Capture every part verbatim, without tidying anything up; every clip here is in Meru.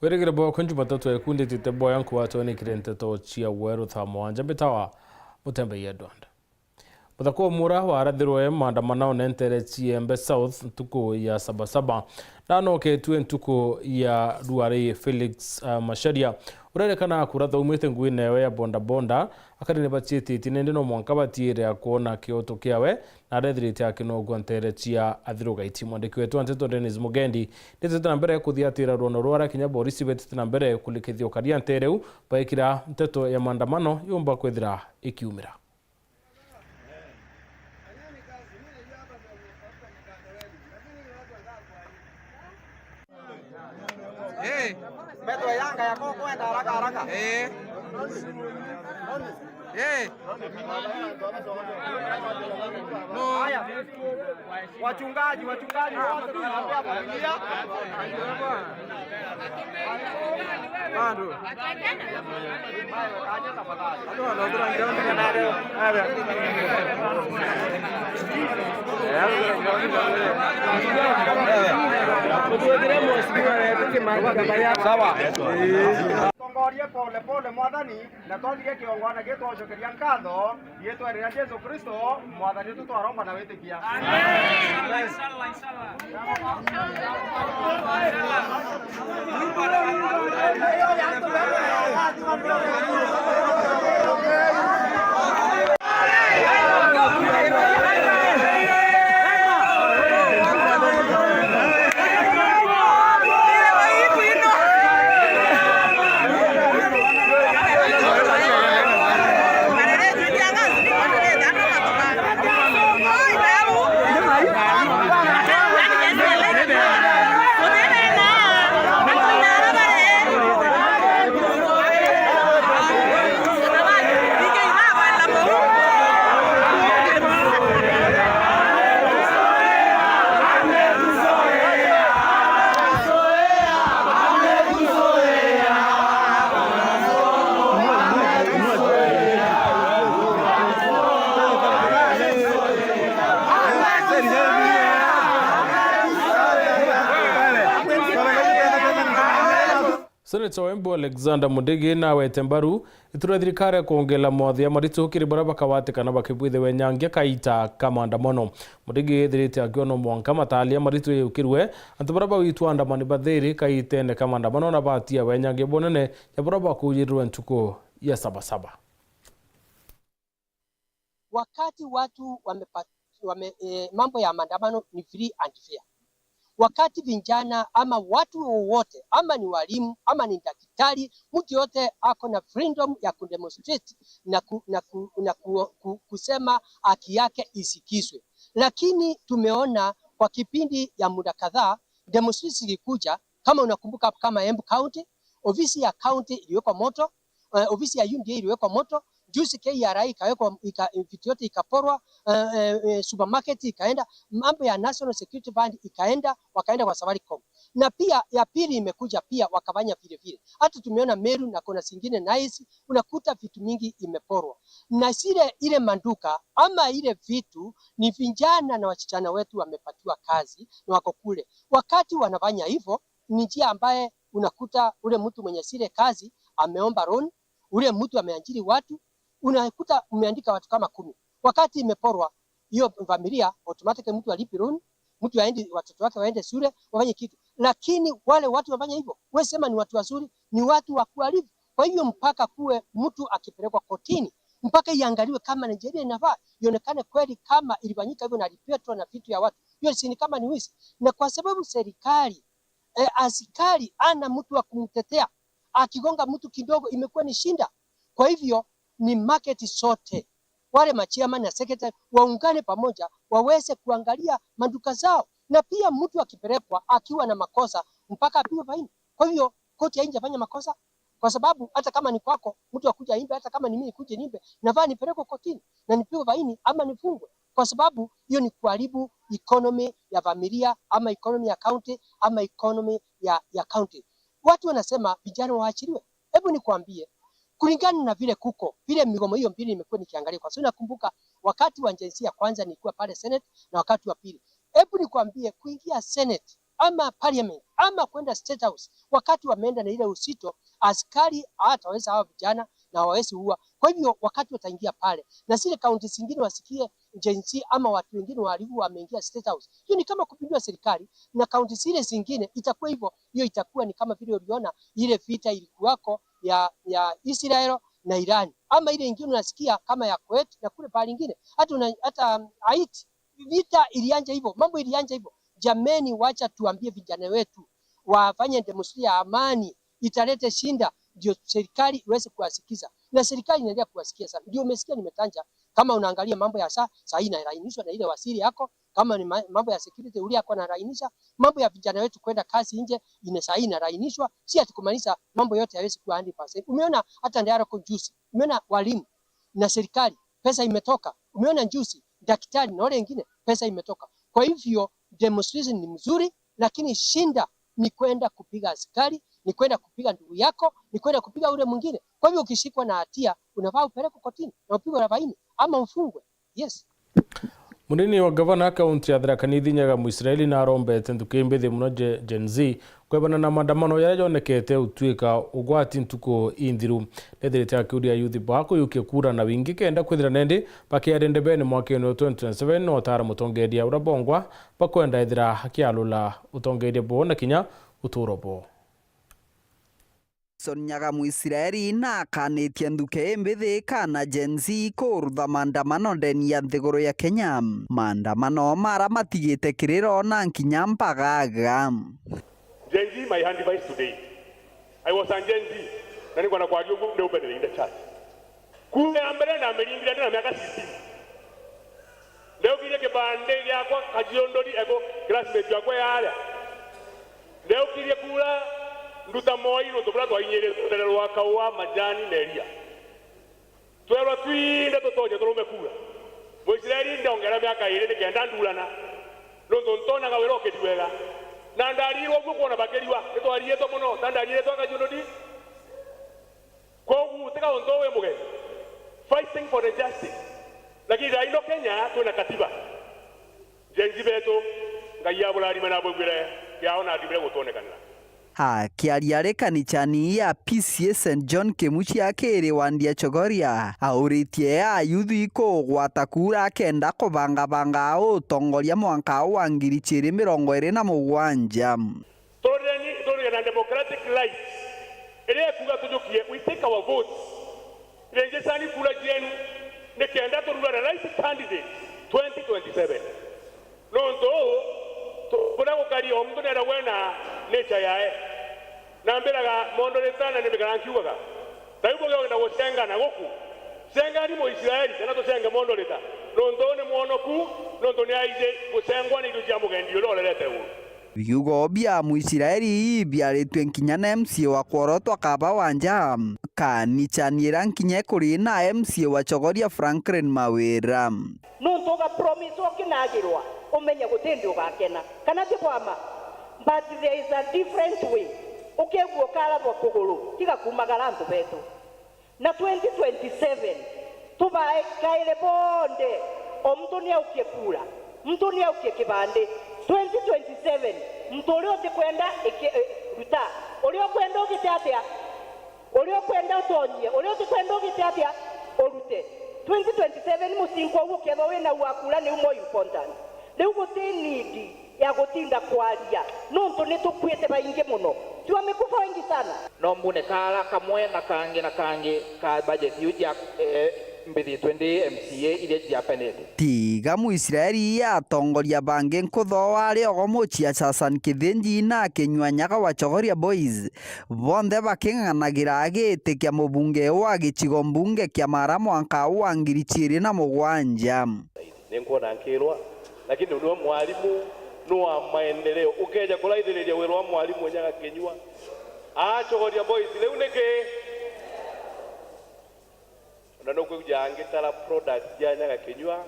Wirigire bwakwa Jumatatu ekunditite bwaya nkugwatwa ni kiri nteto cia weru thaa mugwanja mbitawa Mutembeia Edward. Muthako umwe uria warathirwe maandamano nentere Chiembe South ntuku ya sabasaba, ndanoketue ntuku ya rwari Felix, uh, Macharia, urerekana kuratha umite nguine ewe ya bondabonda, akari ni baciititie nindi no mwanka batiire kwona kioto kiawe, na arethirite akinogua ntere cia athirugaiti. Mwandiki wetu wa nteto Dennis Mugendi nitete na mbere kuthiatira rwono rwara kinya borisi betete na mbere kurikithia ukaria ntere u baikira nteto ya maandamano yumba kwithira ikiumira. Eh. Metwe yanga yako kwenda haraka haraka. Eh. Eh. No. Haya. Wachungaji, wachungaji wote tunaambia familia. Bado. Sawa. Tongorie pole pole, Mwathani, na twathire kĩongwana gĩtwocokeria nkatho, riitwa rĩa Jesu Kristo, Mwathani wetu, twaromba na wĩtĩkia. Amen. Seneta wa Embu Alexander Mudigi nawete mbaru itura thirikari ya kwongela mawatho ya maritu kiri baria bakawatikana bakibwithia wenyangia kaita ka maandamano. Mudigi ethirite akiona mwanka matalia maritu yukirwe, antu baria bagwitwa andamani bathiri kaitene ka maandamano na batia wenyangia bunene ya baria bakujirirwe ntuku ya sabasaba. Wakati watu wamepa-, wame-, eh, mambo ya maandamano ni free and fair. Wakati vijana ama watu wowote, ama ni walimu, ama ni daktari, mtu yote ako na freedom ya kudemonstrate na ku-, na ku-, na ku-, ku-, kusema haki yake isikizwe. Lakini tumeona kwa kipindi ya muda kadhaa, demonstrations zikikuja, kama unakumbuka, kama Embu County, ofisi ya county iliwekwa moto, eh, ofisi ya U D A iliwekwa moto, juzi K R A ikawekwa, ika-, vitu yote ikaporwa, eh, eh, eh, supermarket ikaenda, mambo ya National Security Fund ikaenda, wakaenda kwa Safaricom. Na pia ya pili imekuja pia, wakafanya vile vile. Hata tumeona Meru na kuna zingine nice, unakuta vitu mingi imeporwa. Na zile, ile maduka ama ile vitu ni vijana na wasichana wetu wamepatiwa kazi na wako kule. Wakati wanafanya hivyo, ni njia ambaye unakuta ule mtu mwenye zile kazi ameomba loan, ule mtu ameajiri watu, unakuta umeandika watu kama kumi. Wakati imeporwa, hiyo familia automatic mtu alipi loan, mtu aende, watoto wake waende shule, wafanye kitu. Lakini wale watu wafanya hivyo, wewe sema ni watu wazuri, ni watu wa kuharibu. Kwa hivyo mpaka kuwe mtu akipelekwa kotini, mpaka iangaliwe kama ni sheria inafaa, ionekane kweli kama ilifanyika hivyo na alipetwa na vitu ya watu. Hiyo si ni kama ni wizi? Na kwa sababu serikali, eh, askari ana mtu wa kumtetea, akigonga mtu kidogo imekuwa ni shinda. Kwa hivyo ni market sote, wale machairman na secretary waungane pamoja, waweze kuangalia maduka zao, na pia mtu akipelekwa akiwa na makosa mpaka apigwe faini. Kwa hivyo koti haijafanya makosa, kwa sababu hata kama ni kwako, mtu akuja aimbe, hata kama ni mimi nikuje niimbe, nafaa nipelekwe kotini na nipigwe faini ama nifungwe, kwa sababu hiyo ni kuharibu economy ya familia ama economy ya county ama economy ya, ya county. Watu wanasema vijana waachiliwe. Hebu nikwambie, kulingana na vile kuko, vile migomo hiyo mbili nimekuwa nikiangalia, kwa sababu nakumbuka wakati wa Gen Z ya kwanza nilikuwa pale Senate na wakati wa pili. Hebu nikwambie, kuingia Senate ama parliament, ama kwenda State House, wakati wameenda na ile uzito, askari hawataweza hawa vijana na hawawezi ua. Kwa hivyo wakati wataingia pale, na zile kaunti zingine wasikie Gen Z ama watu wengine wahalifu wameingia State House, hiyo ni kama kupindua serikali, na kaunti zile zingine itakuwa hivyo. Hiyo itakuwa ni kama vile uliona ile vita ilikuwako ya, ya Israel na Iran, ama ile ingine unasikia kama ya Kuwait na kule pahali ingine, hata una-, hata, um, Haiti. Vita ilianja hivyo, mambo ilianja hivyo. Jameni, wacha tuambie vijana wetu wafanye demonstration ya amani, italete shinda, ndio serikali iweze kuwasikiza. Na serikali inaendelea kuwasikia sana. Ndio umesikia nimetanja, kama unaangalia mambo ya saa, saa hii inalainishwa na ile waziri yako, kama ni ma-, mambo ya security, ule ako analainisha, mambo ya vijana wetu kwenda kazi nje, ina saa hii inalainishwa, si ati kumaanisha mambo yote hayawezi kuwa hundred percent. Umeona hata Ndaroko juzi, umeona walimu na serikali, pesa imetoka. Umeona juzi, daktari na wale wengine, pesa imetoka. Kwa hivyo, demonstration ni mzuri, lakini shinda ni kwenda kupiga askari, ni kwenda kupiga ndugu yako, ni kwenda kupiga ule mwingine. Kwa hivyo, ukishikwa na hatia, unafaa upelekwe kotini na upigwe na faini ama ufungwe. Yes. Munini wa gavana kaunti ya Tharaka Nithi Nyaga Mwisraeli narombete nthuki mbithi muno Je-, Gen Z kwebana na maandamano jaria jonekete utwika ugwati ntuku inthiru. Nethirite akiuria youth ba kuyukia kura na wingi kenda kwithira nendi bakiaria ndebene mwakene wa twenty twenty-seven, na utara mutongeria uria bongwa bakwenda ethira akialula utongeria boo na kinya uturo boo. Jackson Nyaga Mwisraeli na akanitie nthuke imbithi kana Gen Z kurutha maandamano ndeni ya nthiguru ya Kenya. Maandamano mara matigite kiriro na nkinya mpagaga. Gen Z, my hand device today. I was a Gen Z, na ningwa na kwaria uguo ndio openly in the church. Kura ya mbere ndamiringire ndina miaka sixteen. Ndeukirie kibandi giakwa Kajiondori ego classmate yakwa ya aria. Ndeukirie kura nduta moi nontu buria twainyirite rutene rwa kaua, majani na iria. Twerwa twinthe tutonye turume kura. Mwisraeli ndongera miaka iri nikenda ndurana. Nontu ntonaga wira ukiri wega. Na ndariirwe uguo kwona bakiriwa. Nitwariitwe mono. Na ndariitwe Kajiondori. Kwogu tiga untu wi mugeni. Fighting for the justice. Lakini thaa ino Kenya twina katiba. Gen Z betu, Ngai aburarime na abwigwire kiao na athimire gutwonekanira. Akiaria ari kanichani ya P C A Saint John Kimuchi akiri wandi ya Chogoria, auritie ayuthi kugwata kura akenda kubangabanga utongoria mwanka wa ngiri chiiri mirongo iri na mugwanja. Turoreni, turoreni na democratic rights. Iria ikuga tujukie, we take our votes. Rengesani kura cienu, nikenda turure the right candidate twenty twenty-seven. Nontu uu, tu-, kuria gukari o muntu neera gwena nature yae. Na mbiraga moderator na nimikara nkiugaga, taibu genda gucengana guku. Cengani Muisraeli, kana tucenge moderator. Nontu uu ni mwonoku, nontu ni aiji gucengwa ni irio cia mugendi uria urerete uu. Biugo bia Muisraeli biaritue nkinya na M C A wa kworotwa Kaba Wanja, kanichani ira nkinya kuri na M C A wa Chogoria Franklin Mawira. Nontu uga promise ukinagirwa, umenye guti ndi ugakena. Kana ti bwa ma? But there is a different way. Ukegua ukarathwa kuguru, tiga kumagara antu betu. Na twenty twenty-seven, tubae kaire bonthe, o muntu ni aukie kura, muntu ni aukie kibandi. Twenty twenty-seven, muntu uria utikwenda iki-, eh, ruta, uria ukwenda ugite atia, uria ukwenda utonyie, uria utikwenda ugite atia, urute. Twenty twenty-seven, mucinko uu ukethwa wina ua kura niu more important. Riu guti need ya gutinda kwaria, nontu ni tukuite baingi mono. Twa mikufa wengi sana. No mbune kaara kamwe na kangi na kangi ka budget iu cia, eh, mbithitwe ndi M C A iria ciapenete. Tiga Muisraeli, atongoria bangi nkuthoa ari ogo muchia Sasan Kithinji na Kinyua Nyaga wa Chogoria Boys, bonthe baking'ang'anagira giti kia mubunge wa gicigo mbunge kia Mara mwanka wa ngiri chiiri na mugwanja. Ninkwona nkirwa, lakini niwe mwalimu, ni wa maendeleo. Ukeja kuraithiriria wira wa mwalimu Nyaga Kinyua. Aa, Chogoria Boys, riu niki? Ona nukwija ngitara product ja Nyaga Kinyua,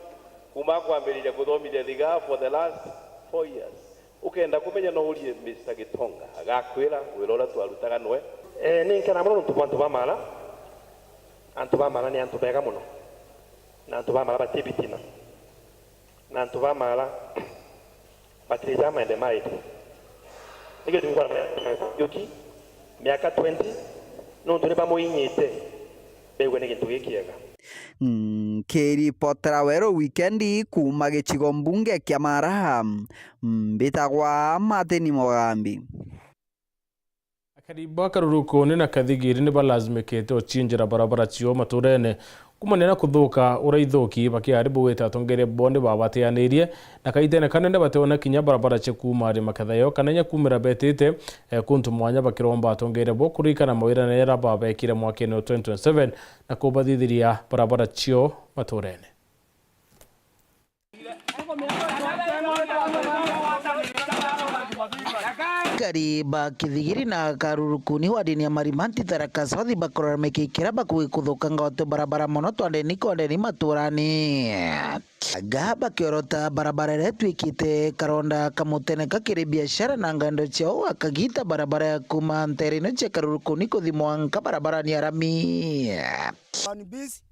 kuma kwambiriria kuthomithia thigaa for the last four years. Ukenda kumenya no urie Mister Gitonga, agakwira wira uria twarutaga nwe. Eh, ni nkena mono nontu bwa antu ba Mara. Antu ba Mara ni antu bega mono. Na antu ba Mara bati bitina. Na antu ba Mara batiri ja maende maiti. Niki tungwa Njuki miaka twenty, nontu ni bamuinyite, begwe ni gintu gikiega. Nkiripotera Weru Wikendi kuuma gicigo mbunge kia Mara, mbitagwa Martin Mugambi. Akari ba Karurukuni na Kathigiri ni balazimikite ucienjera barabara cio maturene kumania na kuthuka uria ithuki, bakiari bugite atongeria bo ni babatianirie, na kaitene kanene bationa kinya barabara cia kuuma ari Makethayo kana inya kumira betite, eh, kuntu mwanya, bakiromba atongeria bo kuririkana mawirane jaria babekire mwakene wa twenty twenty-seven na kubathithiria barabara cio maturene. Akari ba Kithigiri na Karurukuni wadini ya Marimanti Tharaka South bakorora mikikira bakugi kuthuka ngoto barabara mono twandeni kwandeni maturani. Ga bakiorota barabara iria itwikite karonda kamuteneka kiri biashara na ngendo ciao, akagita barabara ya kuma nterene cia Karurukuni kuthi mwanka barabarani ya rami. One bis,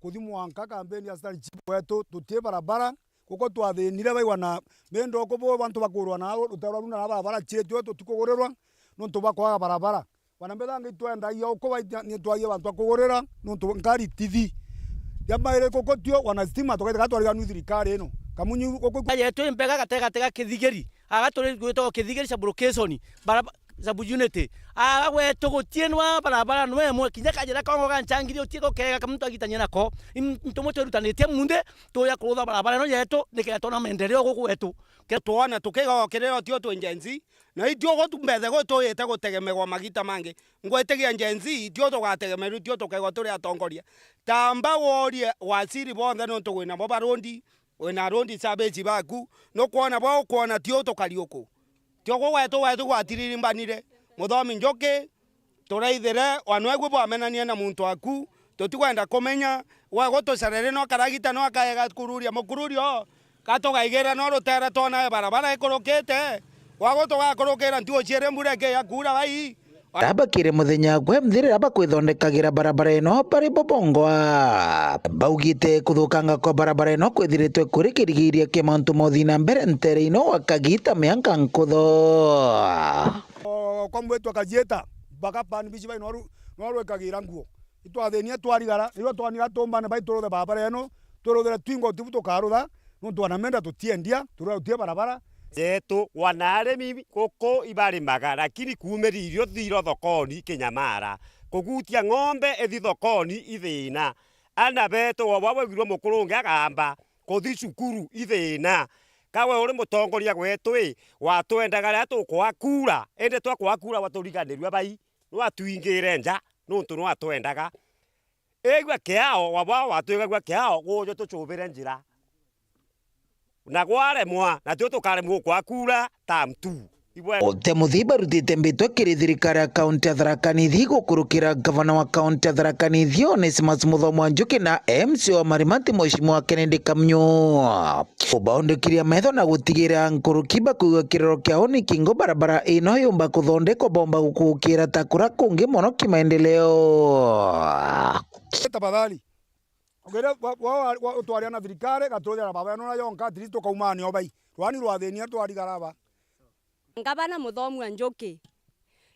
kuthi mwanka kambeni ya Stan Chip wetu, tuti barabara, kuko twathinire baigwa na mindo kubu bantu bakurwa na rutere rwa runa na barabara cietwe tutikugurirwa nontu bwa kwaga barabara. Wana mbetha ngi twendagia uku baitia ni twagie bantu akugurira nontu ngari tithi. Ya mairi kuku tio wana stima tugaitega twariganwi thirikari ino. Kamunyu guku yetu imbega gatega tega Kithigiri. Aga turi gwitagwo Kithigiri sub location. Baraba-, sub unit. Aa, gwetu gutie nwa barabara nwe mwe, kinya kajira kongo ga nchangiri utie gukega kamuntu agitania nako. Im-, ntumu twirutanitie munthi, tuya kurutha barabara ino yetu, nikenda twona maendeleo guku gwetu. Ke- Twona tukiga ukirira utio twi Gen Z, na itio gutu mbethe gutuyite gutegemegwa magita mangi. Ngwitigia Gen Z, itio tugategemerwa, itio tukegwa turi atongoria. Tamba worie wasiri bonthe nontu wina bo barundi, wina arundi sabeji baku, nukwona bo ukwona tio tukari uku. Tio gugwetu gwetu gwatiririmbanire. Muthomi Njuki, turaithire, wanwegwe bwamenanie na muntu waku, tutikwenda kumenya, gwe gutucarere no karagita no akaega kururia mukururio, gatugaigira no rutere twona barabara ikurukite, gwagu tugakurukira ntuo ciiri mbura ikiya kuura bai. Tabakire muthenya gwe mthi riria bakwithondekagĩra barabara ĩno bari bobongwa. Baugite kuthukanga kwa barabara ĩno kwithiritwe kuri kirigiria kia mantu mothi na mbere ntere ino wa kagita mianka nkutho. O, kwa mwitwa Kajieta, mpaka pan bici bai noru, noru ikagira nguo. Itwathinia twarigara, nirua twanira tumbane bai turuthe barabara ino, turuthire twingo tibu tukarutha, nontu wanamenda tutiendia, turutha tutie barabara. Yetu, wana arimi guku ibarimaga, lakini kuumiri irio thiro thokoni kinyamara. Kugutia ng'ombe ithi thokoni ithina. Ana betu, wabwa bwegirwe mukurungi agamba, kuthi cukuru ithina. Kawe uri mutongoria gwetu i, watwendaga riria tukwakura, indi twakwakura waturiganirue bai, nwatwingire nja, nuntu nwatwendaga. Igua kiao, wabwa watwigagua kiao, guje tucubire njira. Na gwaremwa, natio tukaremwa gukwakura term two. Ibwe- Ote Muthii barutite mbitwa kiri thirikari ya kaunti ya Tharaka Nithi gukurukira gavana wa kaunti ya Tharaka Nithi Onesmus Muthomi wa Njuki na M C A wa Marimanti Mheshimiwa Kennedy Kamunyu. Ubaundukiria metho na gutigira nkuruki bakuigua kirero kiao ni kingo barabara ino yumba kuthondekwa bomba gukukira ta kura kungi mono kimaendeleo. Tafadhali. Ukire wa, wa, wa, wa, utwaria na thirikari, gatuthira baba eno na yonka, at least tukaumania obai. Rwani rwathinia twarigara ba. Ngavana Muthomi wa Njuki,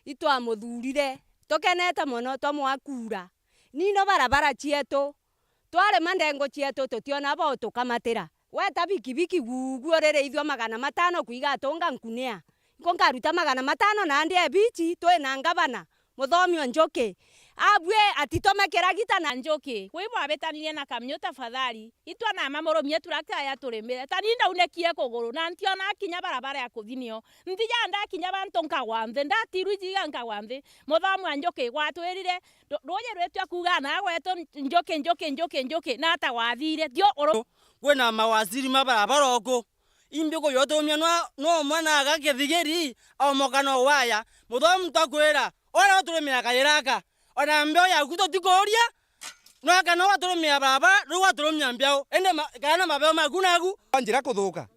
itwamuthurire, tukenete mono, twamwakura. Nino barabara cietu, twarima ndengo cietu, tutiona bo tukamatira. Weta bikibiki gugu urire ithua magana matano kwiga atunga nkunia. Nko nkaruta magana matano na ndi ebichi, twi na ngavana. Muthomi o Njuki. Abue atitome kiragita na Njuki. Kwi bwabitanirie na Kamunyu tafadhali. Itwa na mamurumie turakaya turimire. Tani ndaunekie kuguru na ntiona kinya barabara ya kuthinio. Nthija ndakinya bantu nkagwa nthi. Ndatirwi jiga nkagwa nthi. Muthomi wa Njuki gwatwirire. Ru-, ruji rwitwa kuga na gwetu Njuki, Njuki, Njuki, Njuki. Nata wathire. Tio uru- Kwina mawaziri ma barabara uku. Imbi kuyotumia no, no mwana aga Kithigiri, aomoka no waya. Muthomi twakwira, ora uturumia kayira aka. Ona mbeo yaku tutikuria, no kana waturumia baba, riu waturumia mbeo. Indi ma-, kana mabeo maku nagu. Njira kuthuka.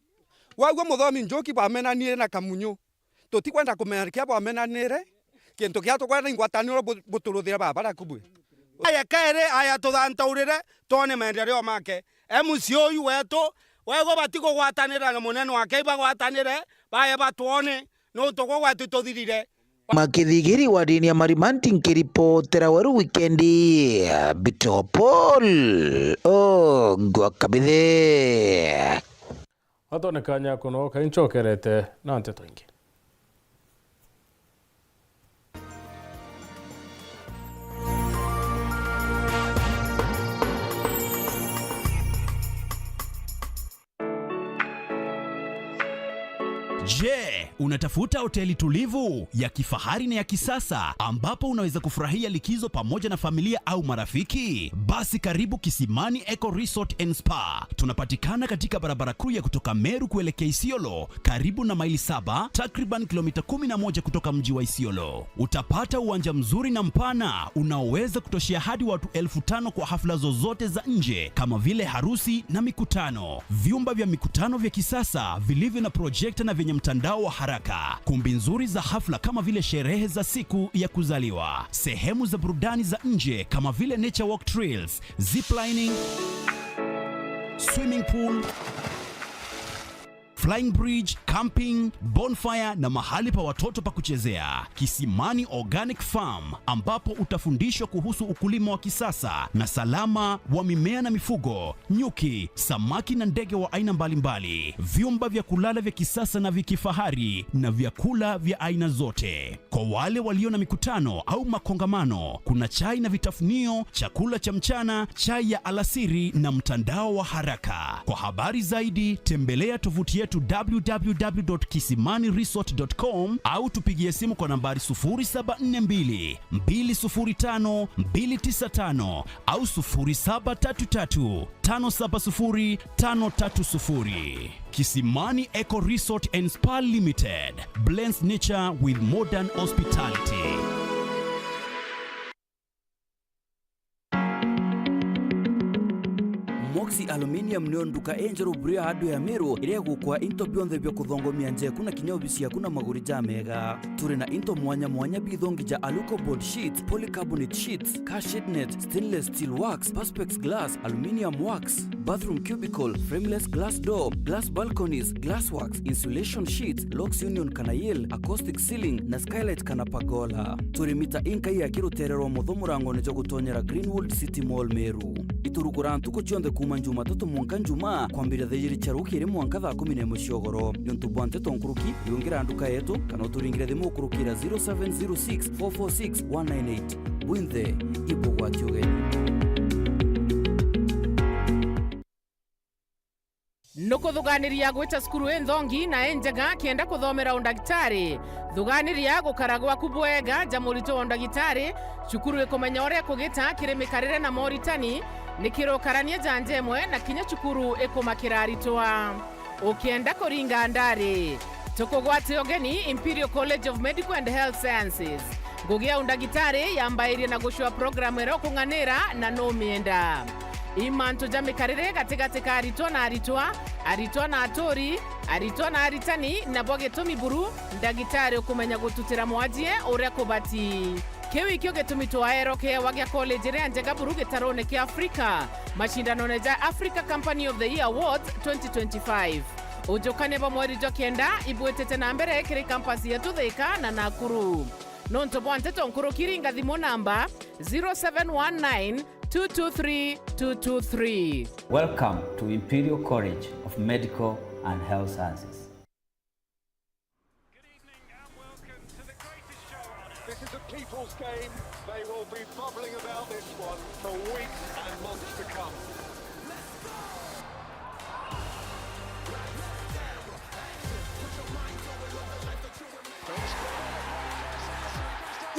Wagua Muthomi Njuki bwamenanire na Kamunyu. Tutikwenda kumenya kia bwamenanire, kintu kia tukwenda ingwataniro bu-, buturuthire baba raku bwi. Aya kairi, aya tuthantaurire, twone maendeleo make. M C A uyu wetu, wego batikugwatanira na munene wake, ibagwatanire, baye batwone. nontu gwe gwetu tuthirire. Makithigiri wa dini ya Marimanti nkiripotera weru wikendi, Bito Paul Ogwa Kabithe. Atone kanya kuno kainchokerete na nteto ingi. Je, unatafuta hoteli tulivu, ya kifahari na ya kisasa ambapo unaweza kufurahia likizo pamoja na familia au marafiki? Basi karibu Kisimani Eco Resort and Spa. Tunapatikana katika barabara kuu ya kutoka Meru kuelekea Isiolo, karibu na Maili Saba, takriban kilomita kumi na moja kutoka mji wa Isiolo. Utapata uwanja mzuri na mpana unaoweza kutoshea hadi watu elfu tano kwa hafla zozote za nje kama vile harusi na mikutano. Vyumba vya mikutano vya kisasa vilivyo na projekta na vyenye mtandao wa haraka. Kumbi nzuri za hafla kama vile sherehe za siku ya kuzaliwa. Sehemu za burudani za nje kama vile nature walk trails, ziplining, swimming pool, flying bridge, camping, bonfire na mahali pa watoto pa kuchezea. Kisimani Organic Farm, ambapo utafundishwa kuhusu ukulima wa kisasa na salama wa mimea na mifugo, nyuki, samaki na ndege wa aina mbalimbali, vyumba vya kulala vya kisasa na vya kifahari na vyakula vya aina zote. Kwa wale walio na mikutano au makongamano, kuna chai na vitafunio, chakula cha mchana, chai ya alasiri na mtandao wa haraka. Kwa habari zaidi, tembelea tovuti yetu w w w dot kisimani resort dot com au tupigie simu kwa nambari sufuri saba nne mbili, mbili sufuri tano, mbili tisa tano au sufuri saba tatu tatu, tano saba sufuri, tano tatu sufuri. Kisimani Eco Resort and Spa Limited blends nature with modern hospitality. Moxie Aluminium nio nduka injeru buru ya andu ya Meru iria igukwa into bionthe bia kuthongomia nja yaku na kinya obici yaku na maguri jamega. Turi na into mwanya mwanya bithongi ja Alucobond sheets, polycarbonate sheets, car shade net, stainless steel works, perspex glass, aluminium works, bathroom cubicle, frameless glass door, glass balconies, glass works, insulation sheets, locks union kana yale, acoustic ceiling, na skylight kana pagola. Turi mita inkai ya kirutere rwa mutho murangone jwa gutonyera Greenwood City Mall Meru. Iturugura ntuku cionthe kuuma Jumatatu mwanka Njumaa, kwambiria thaa ijiri cia rukiri mwanka thaa kumi na imwe cia ugoro. Niuntu bwa nteto nkuruki, riungira nduka yetu, kana uturingire thimu ukurukira zero seven zero six, four four six, one nine eight. Bwinthe, ibugwati ugeni. Nukuthuganiria gwita cukuru inthongi na injega kienda kuthomera undagitari? Thuganiria gukara gwaku bwega ja murito wa undagitari. Cukuru ikumenya uria kugita kiri mikarire na moritani, ni kirukarania ja nja imwe na kinya cukuru ikumakira aritwa. Ukienda kuringa ndari, tukugwate ugeni Imperial College of Medical and Health Sciences. Ngugi ya undagitari yambairie na gucua programu iria ukung'anira na numienda. I mantu ja mikarire gatigati ka aritwa na aritwa, aritwa na aturi, aritwa na aritani, nabo gitumi buru ndagitari ukumenya gututira mwajie uria kubati. Kiu ikio gitumi twaeerwa kiewa gia college iria njega buru gitarone kia Afrika, macindanone ja Africa Company of the Year Awards twenty twenty-five. Ujukania bwa mweri jwa kenda ibwitite na mbere kiri campus yetu Thika na Nakuru. Nontu bwa nteto nkuruki, ringa thimu namba zero seven one nine, two two three, two two three. Welcome to Imperial College of Medical and Health Sciences. Good evening and welcome to the greatest show on earth. This is a people's game. They will be bubbling about this one for weeks and months to come.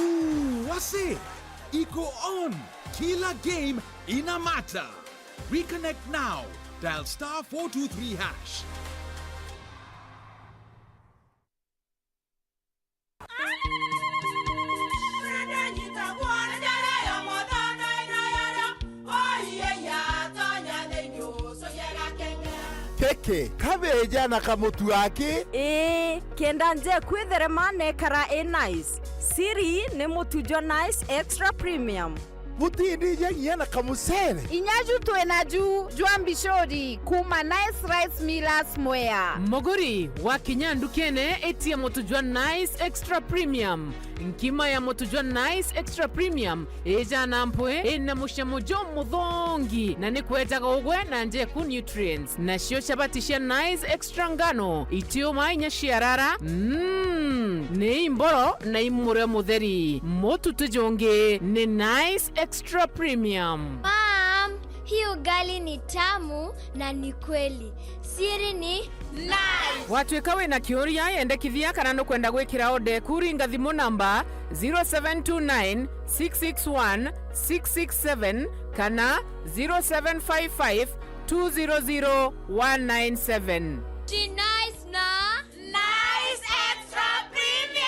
Ooh, wase! Iko on! Kila game ina mata! Reconnect now. Dial star four two three hash. Peke, kabeja na kamutu aki. Ii, kenda nje kwitherema nekara i nice. Siri ni mutu jwa Nice Extra Premium. Butindije nginya na kamucere. Inya ju twi na ju jwa mbicuri kuuma Nice Rice Millers Mwea. Muguri, wakinya ndukene, itia mutu jwa Nice Extra Premium. Nkima ya mutu jwa Nice Extra Premium ijana mpwi, ina mucamo jumuthongi, na ni kwejaga ugwe na njeku nutrients. Nacio chabati cia Nice Extra ngano, itiuma inya ciarara, mm, ni imboro na imurio mutheri. Mutu ti jungi, ni Nice Extra Premium. Mom, hii ugali ni tamu na ni kweli. Siri ni Nice. Watwika wina kiuria, yendekithia kana nukwenda gwikira order eku, ringa thimu namba zero seven two nine six six one six six seven kana zero seven five five two zero zero one nine seven. Ti Nice na Nice Extra Premium.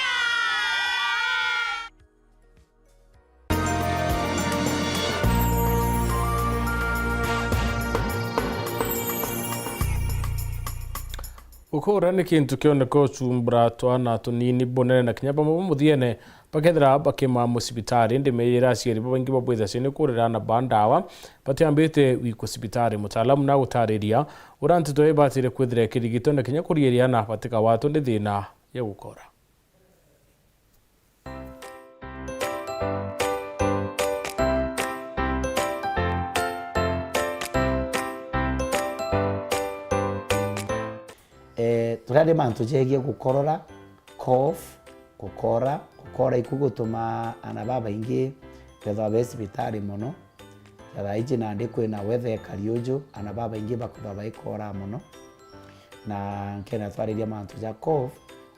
Gukura ni kintu kioneka ucumbura twana tunini bunene, na kinya bamwe ba muthiene bakethira bakima mucibitari. Indi meeyira aciari babaingi babwithacia ni kurira na ba ndawa batiambite gwikwa cibitari. Mutaalamu nagutariria uria nteto ibatire kwithira ikirigitwa na kinya kuriiria ana batikagwatwe ni thina ya gukora. Eh, turia ni mantu jegie gukorora, cough, gukora, gukora iku gutuma ana babaingi bethwa be cibitari mono. Thaa iji nandi kwina weather ekari uju, ana babaingi bakwithwa baikora mono. Na nkenda twariria mantu ja cough,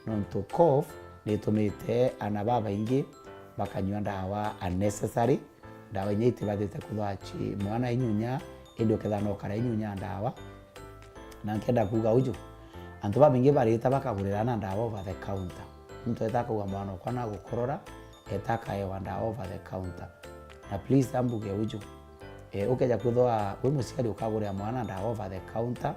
nontu cough nitumite ana babaingi bakanyua ndawa unnecessary. Ndawa inya itibatite kwithwa ci mwana inyunya, indi ukethira no kara inyunya ndawa. Na nkenda kuuga uju, antu babaingi barita bakagurira ana ndawa over the counter. Muntu eta akauga mwana okwa nagukorora, eta akaewa ndawa over the counter. Na please, ambuge uju, eh, ukeja kwithwa wi muciari ukagurira mwana ndawa over the counter,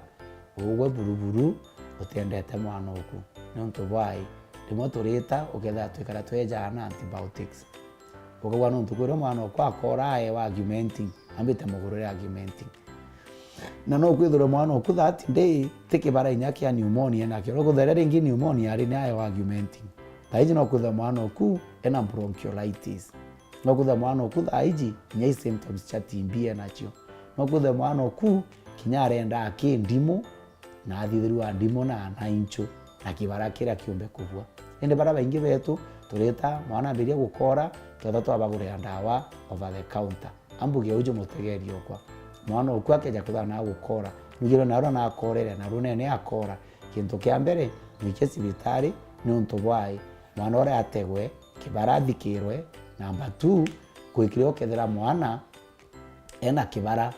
ugwe buruburu, utiendete mwana oku. Niuntu bwai, rimwe turita, ukethira twikara twejaa na antibiotics. Ukauga nontu kwirwe mwana okwa akora aewa Augmentin, ambite mugurire Augmentin. Na no kwithirwe mwana oku that day ti kibara inya kia pneumonia enakio. Rukuthera ringi pneumonia ari ni aewa Augmentin. Thaa iji no kwithirwe mwana oku ena bronchiolitis. No kwithirwe mwana oku thaa iji inya i symptoms cia T B enacio. No kwithirwe mwana oku kinya arenda aki ndimu, na athithirua ndimu na, na inchu, na kibara kiria kiumbe kubua. Indi baria baingi betu turita mwana ambiria gukora, twetha twabagurira ndawa over the counter. Ambuge uju mutegeri okwa. Mwana oku akeja kwithirwa nagukora, nugirwe naru nakorere, naru nene akora. Kintu kia mbere, mwikie cibitari niuntu bwai. Mwana uria ategwe, kibara athikirwe. Number two, gwikire ukethira mwana ena kibara,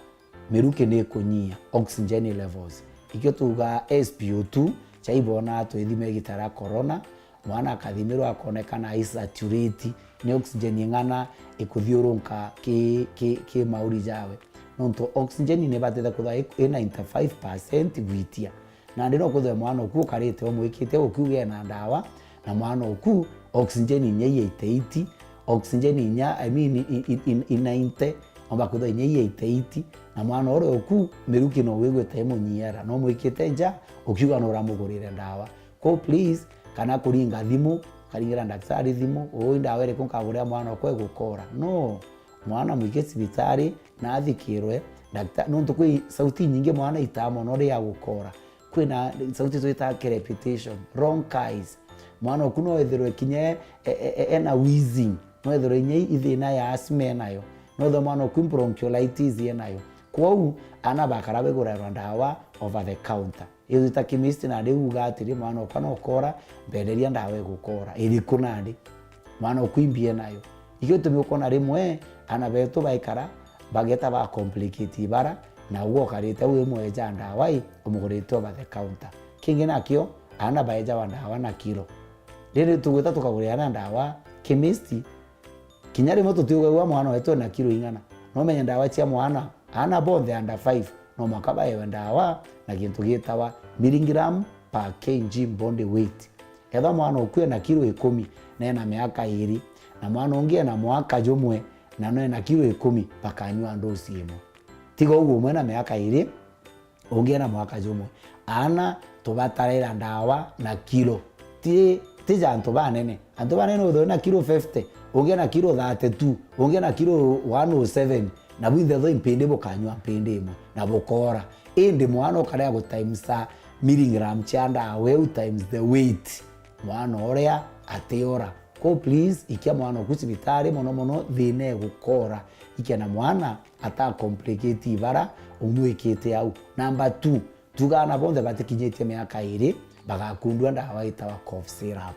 miruki ni ikunyia, oxygen levels. Ikio tuuga S P O two, chaibona twithime igita ria corona, mwana akathimirwa akonekana ai saturate, ni oxygen ing'ana ikuthiurunka ki, ki, ki mauri jawe. Nontu oxygen ni ibatite kwithirwa i, i ninety-five percent gwitia. Nandi no kwithirwe mwana oku ukarite umwikite ukiuga ena ndawa, na mwana oku oxygen inya i eighty-eight, oxygen inya, I mean, i, i, i, i ninety, omba kwithirwa inya i eighty-eight, na mwana uria oku miruki no wigwite imunyiera, no mwikite nja ukiuga no uramugurire ndawa. Ko please, kana kuringa thimu, ukaringira daktari thimu, ui ndawa iriku nkagurira mwana okwa igukora? No, mwana mwike cibitari na athikirwe, dakta-, nontu kwi sauti inyingi mwana itaa mono ria gukora. Kwina sauti twitaga crepitation, ronchies. Mwana oku no ethirwe kinya e, e, e, ena wheezing, no ethirwe inya i thina ya asthma enayo, no ethirwe mwana oku bronchiolitis enayo. Kwou, ana bakara begurairwa ndawa over the counter. Iyo twita chemist nandi uga atiri, mwana okwa nokora, mbenderia ndawa igukora. Iriku nandi? Mwana oku imbi enayo. Ikio gitumi ukona rimwe ana betu baikara bageta ba complicate ibara, na ugwe ukarite wi mweja ndawa i, umugurite over the counter. Kingi nakio, ana baejawa ndawa na kiro. Riri tugwita tukagurira ana ndawa chemist, kinya rimwe tutiugagua mwana wetu ena kiro ing'ana. No umenye ndawa cia mwana, ana bonthe under five, no mwaka baewe ndawa na gintu gitawa milligram per K G body weight. Ethwa mwana oku ena kiro ikumi na ena miaka iri, na mwana ungi ena mwaka jumwe, na no ena kiro ikumi, bakanyua ndosi imwe. Tiga uguo, umwe na miaka iri, ungi ena mwaka jumwe. Aana tubataraira ndawa na kiro. Ti, ti ja antu banene. Antu banene uthwe na kiro fifty, ungi ena kiro thirty-two, ungi ena kiro one oh seven, na bwinthe thoi mpindi bukanyua mpindi imwe, na bukoora. Indi mwana ukarea gutimesa milligram cia ndawa iu times the weight, mwana uria atiora. Ko please, ikia mwana oku cibitari, mono mono thina igukoora. Ikia na mwana ata complicate ibara umwikite au. Number two, tuga aana bonthe batikinyitie miaka iri bagakundua ndawa itawa cough syrup,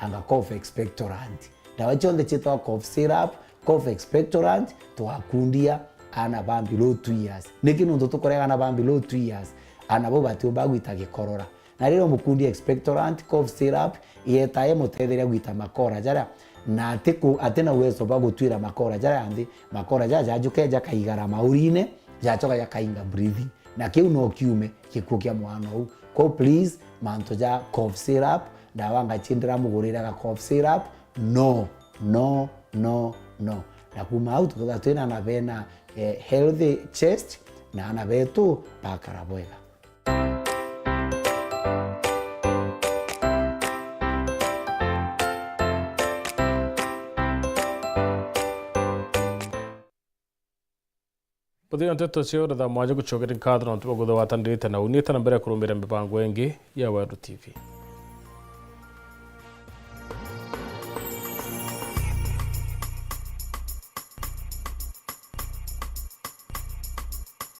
anga cough expectorant. Ndawa cionthe ciitagwa cough syrup, cough expectorant, tugakundia aana ba below two years. Niki nontu tukurega aana ba below two years? Aana bau batiumba gwita gikorora. Na riria umukundia expectorant, cough syrup, yeta imutetheria gwita makora jaria, na ati ku-, ati na uwezo bwa gutwira makora jaria nthi. Makora jaria jajuke jakaigara maurine, jacoka jakainga breathing. Na kiu no kiume gikuo kia mwana uu. Ko please, mantu ja cough syrup, ndawa ngaciendera mugurire ga cough syrup, no, no, no, no. Na kuma au tukethira twina aana bena, eh, healthy chest, na aana betu bakara bwega. Buthia nteto cio ri thaa mwanja gucokeria nkatho nontu bwa kuthugwatanirite na uni ta na mbere kurumira mibango ingi ya Weru T V.